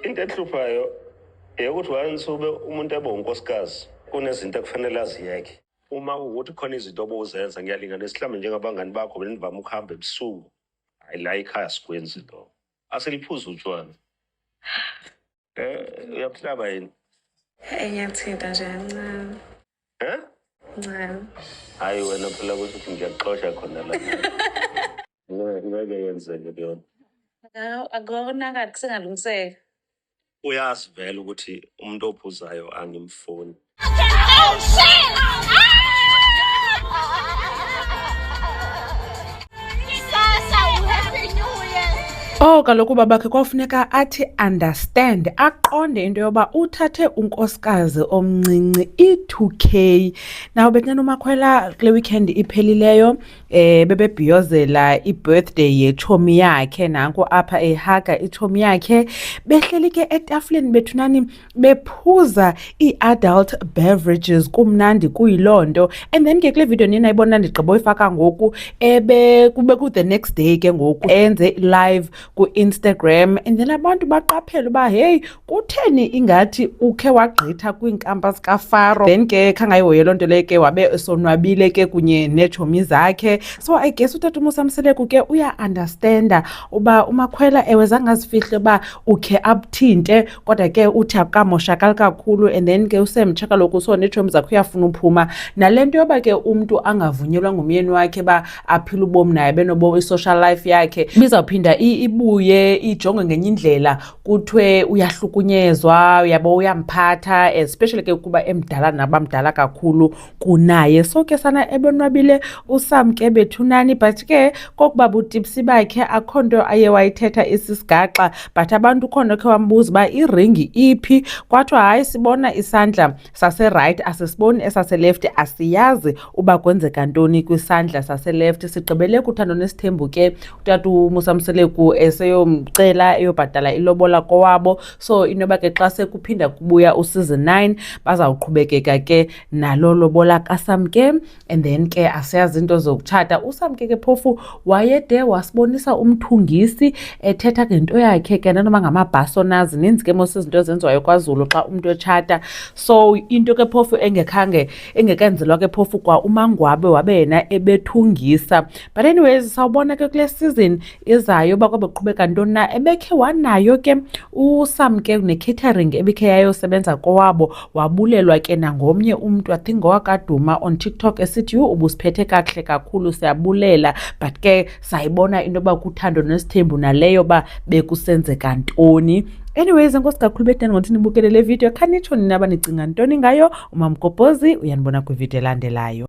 Into ehluphayo eyokuthi once ube umuntu ebe unkosikazi, kunezinto ekufanele aziyeke. Uma kuwukuthi khona izinto obuzenza, ngiyalinganisa mhlawumbe njengabangani bakho benivame ukuhamba ebusuku, hhayi la ekhaya sikwenzi lokho. Asiliphuzi utshwala. Uyabuhlaba yini? Ngiyathinta nje kancane. Eh? Kancane. Hhayi wena phela kusho ukuthi ngiyakuxosha khona la. Ngeke yenzeke leyo nto. Akonakali kusengalungiseka. Uyazi vele ukuthi umuntu ophuzayo angimfuni. Oh shit! Sasa, Happy New Year! Oh kaloku babakhe kwafuneka athi understand, aqonde into yoba uthathe unkosikazi omncinci i-2K. Naw bethunana uMakhwela kule weekend iphelileyo bebebhiyozela i-birthday yetshomi yakhe, nanku apha ehaga itshomi yakhe, behleli ke etafileni bethunani bephuza ii-adult beverages, kumnandi kuyiloo nto. And then ke kule video niye nayibona ndigqiba uyifaka ngoku, ebe kube ku-the next day ke ngoku enze live ku-Instagram, and then abantu baqaphela uba heyi, kutheni ingathi ukhe wagqitha kwiinkampa zikaFaro. Then ke khangayihoye loo nto leyo ke, wabe esonwabile ke kunye neetshomi zakhe. So I guess utata uMusa Mseleku ke uya-understanda uba uMakhwela ewe zange azifihle uba ukhe abuthinte, kodwa ke uthi akukamoshakali kakhulu. And then ke usemtsha kaloku, so neetshomi zakhe uyafuna uphuma. Nale nto yoba ke umntu angavunyelwa ngumyeni wakhe uba aphile ubomi naye benobo i-social life yakhe, ibizawuphinda ibuye ijongwe ngenye indlela, kuthiwe uyahlukunyezwa, uyabo, uyamphatha, especially ke kuba emdala nabamdala kakhulu kunaye. So ke sana ebonwabile uSamke bethunani, but ke kokuba butipsi bakhe akho nto aye wayithetha isisigaxa. But abantu khona khe wambuza uba iringi iphi, kwathiwa hayi, sibona isandla sase-right, asisiboni esase-left, asiyazi uba kwenzeka ntoni kwisandla sase-left. Sigqibele kuThando Nesithembu ke, utata uMusa Mseleku eseyomcela eyobhatala ilobola kowabo. So inoba ke xa sekuphinda kubuya useason 9 bazawuqhubekeka ke nalo lobola kaSamke, and then ke asiyazi into zokutshata. USamke ke phofu wayede wasibonisa umthungisi ethetha ngento yakhe ke, nanoba ngamabhaso na, zininzi ke mos izinto ezenziwayo kwaZulu xa umntu etshata. So into ke phofu engekhange engekenzelwa ke phofu kwa uMangwabe wabe yena ebethungisa. But anyways, sawubona ke kule season izayo uba kwabe kuqhubeka ntoni na. Ebekhe wanayo ke uSamke ne-catering ebikhe yayosebenza kowabo, wabulelwa ke nangomnye umntu, I think ngowakaduma on TikTok, esithi yhu, ubusiphethe kakuhle kakhulu, siyabulela. But ke sayibona into yoba kuThando Nesithembu naleyo uba bekusenzeka ntoni. Anyways, enkosi kakhulu bethunani ngokuthi nibukele le video. Khanitsho nina uba nicinga ntoni ngayo. UMamgobhozi uyanibona kwividiyo elandelayo.